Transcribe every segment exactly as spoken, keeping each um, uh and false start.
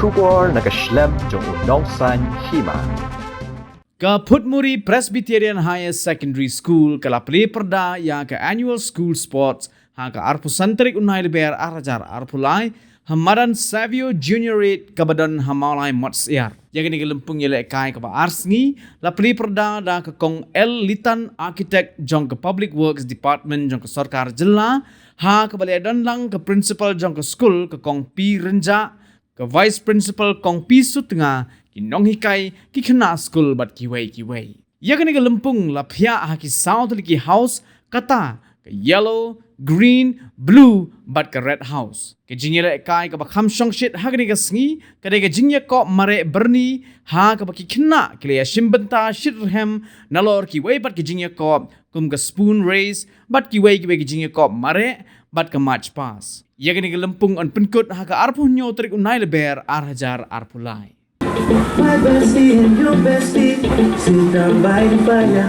Khubor na ka shlem jong u nongsaiñ hima. Ka Phutmuri Presbyterian Higher Secondary School ka la plie pyrda ïa ka Annual School Sports ha ka arphew san tarik u Nailaber ar hajar arphew lai ha madan Savio Junior Eight kaba don ha Mawlai Motsyiar. Ïa kane ka lympung ïalehkai kaba ar sngi la plie pyrda da ka Kong L Litan, Architect jong ka Public Works Department jong ka Sorkar Jylla, ha kaba la ïadon lang ka Principal jong ka skul ka Kong P Rynjah, ka Vice Principal Kong P Sutnga, ki nonghikai, ki khynnah skul bad kiwei kiwei. Ïa kane ka lympung la phiah ha ki saw tylli ki house, kata ka yellow, green, blue bad ka red house. Ka jingïalehkai kaba kham shongshit ha kane ka sngi ka dei ka jingïakop mareh byrni, ha kaba ki khynnah ki la ïashim bynta shitrhem nalor kiwei pat ki jingïakop kum ka spoon race bad kiwei kiwei ki jingïakop mareh bad ka march past. Ïa kane ka lympung yn pynkut ha ka arphew hynñiew tarik u Nailaber ar hajar arphew lai. My bestie and your bestie sit down by the fire.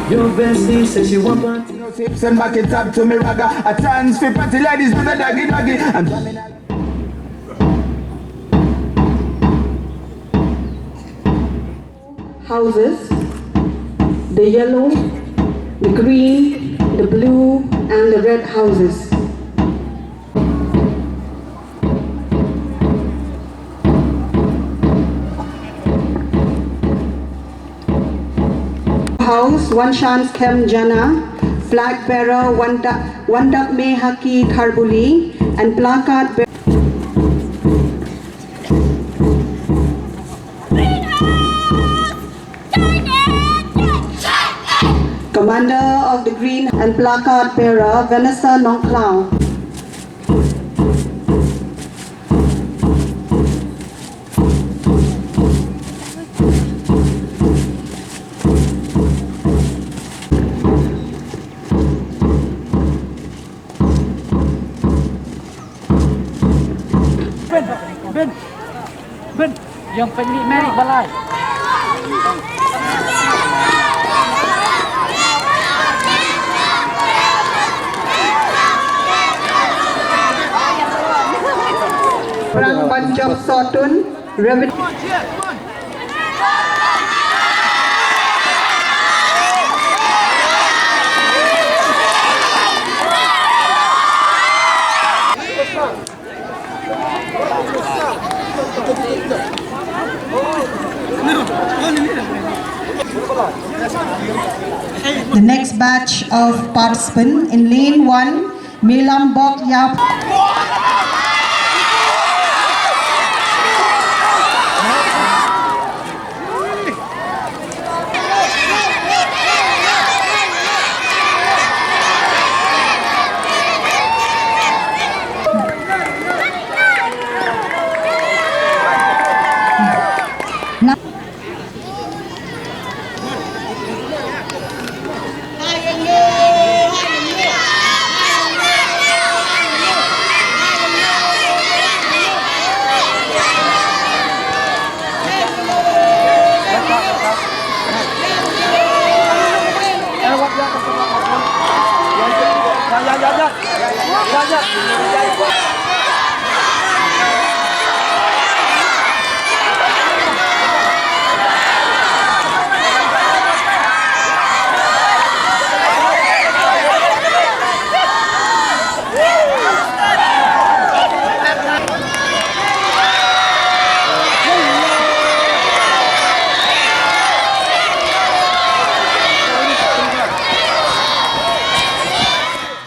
Your bestie says she want party. Hips and back it up to me, ragga. A chance for party ladies with a doggy doggy. I'm jamming out. Houses, the yellow, the green, the blue, and the red houses. House, Wanshan Khem Jana, flag bearer, Wanda-, Wandakmehaki Kharbuli, and placard bearer. Commander of the Green and placard bearer, Vanessa Nongkhlaw. Bin, bin, bin. Ïa pynlih Mary balai. Prang ban jop sotun. Revenue. The next batch of participants in lane one, Melam Bok Yap.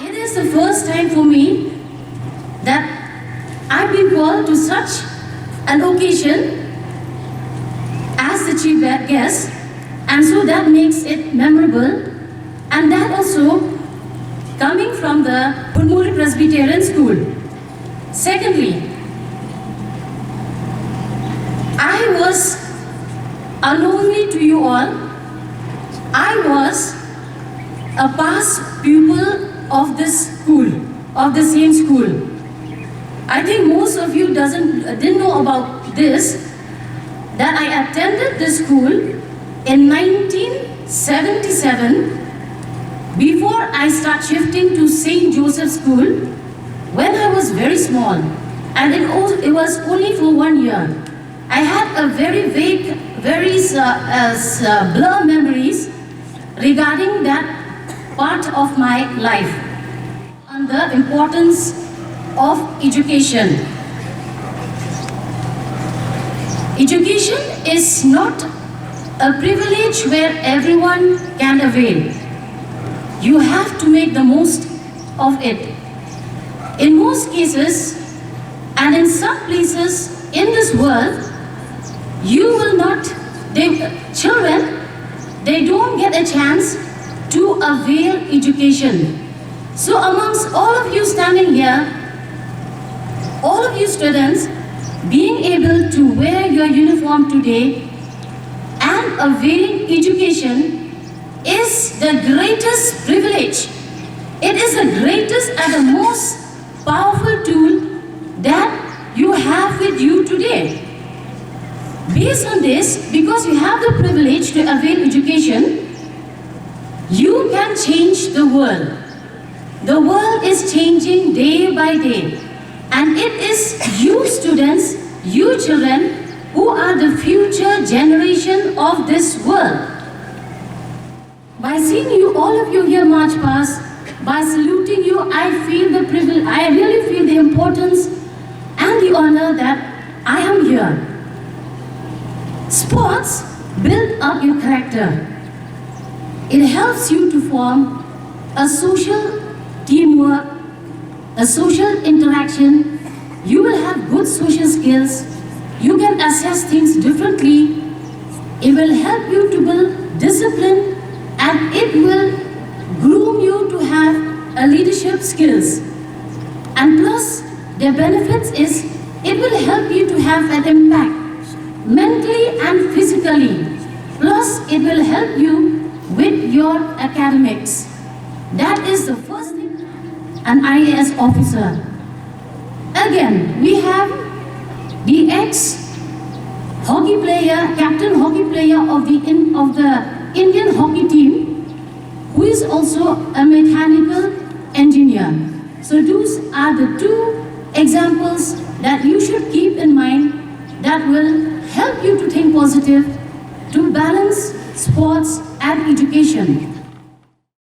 It is the first time for me that I've been called to such an occasion as the chief guest, and so that makes it memorable, and that also coming from the Phutmuri Presbyterian School. Secondly, I was unknowingly to you all, I was a past pupil of this school, of the same school. I think most of you doesn't, didn't know about this, that I attended this school in nineteen seventy-seven before I start shifting to Saint Joseph School when I was very small. And it, o- it was only for one year. I had a very vague, very uh, uh, blur memories regarding that part of my life. On the importance of education. Education is not a privilege where everyone can avail. You have to make the most of it. In most cases, and in some places in this world, you will not, they, children, they don't get a chance to avail education. So, amongst all of you standing here, all of you students, being able to wear your uniform today and availing education is the greatest privilege. It is the greatest and the most powerful tool that you have with you today. Based on this, because you have the privilege to avail education, you can change the world. The world is changing day by day, and it is you students, you children, who are the future generation of this world. By seeing you, all of you here march past, by saluting you, I feel the privilege, I really feel the importance and the honor that I am here. Sports build up your character. It helps you to form a social teamwork, a social interaction. You will have good social skills. You can assess things differently. It will help you to build discipline, and it will groom you to have a leadership skills. And plus, the benefits is it will help you to have an impact mentally and physically. Plus, it will help you with your academics. That is the first thing, an I A S officer. Again, we have the ex hockey player, captain hockey player of the in, of the Indian hockey team, who is also a mechanical engineer. So those are the two examples that you should keep in mind that will help you to think positive, to balance sports and education.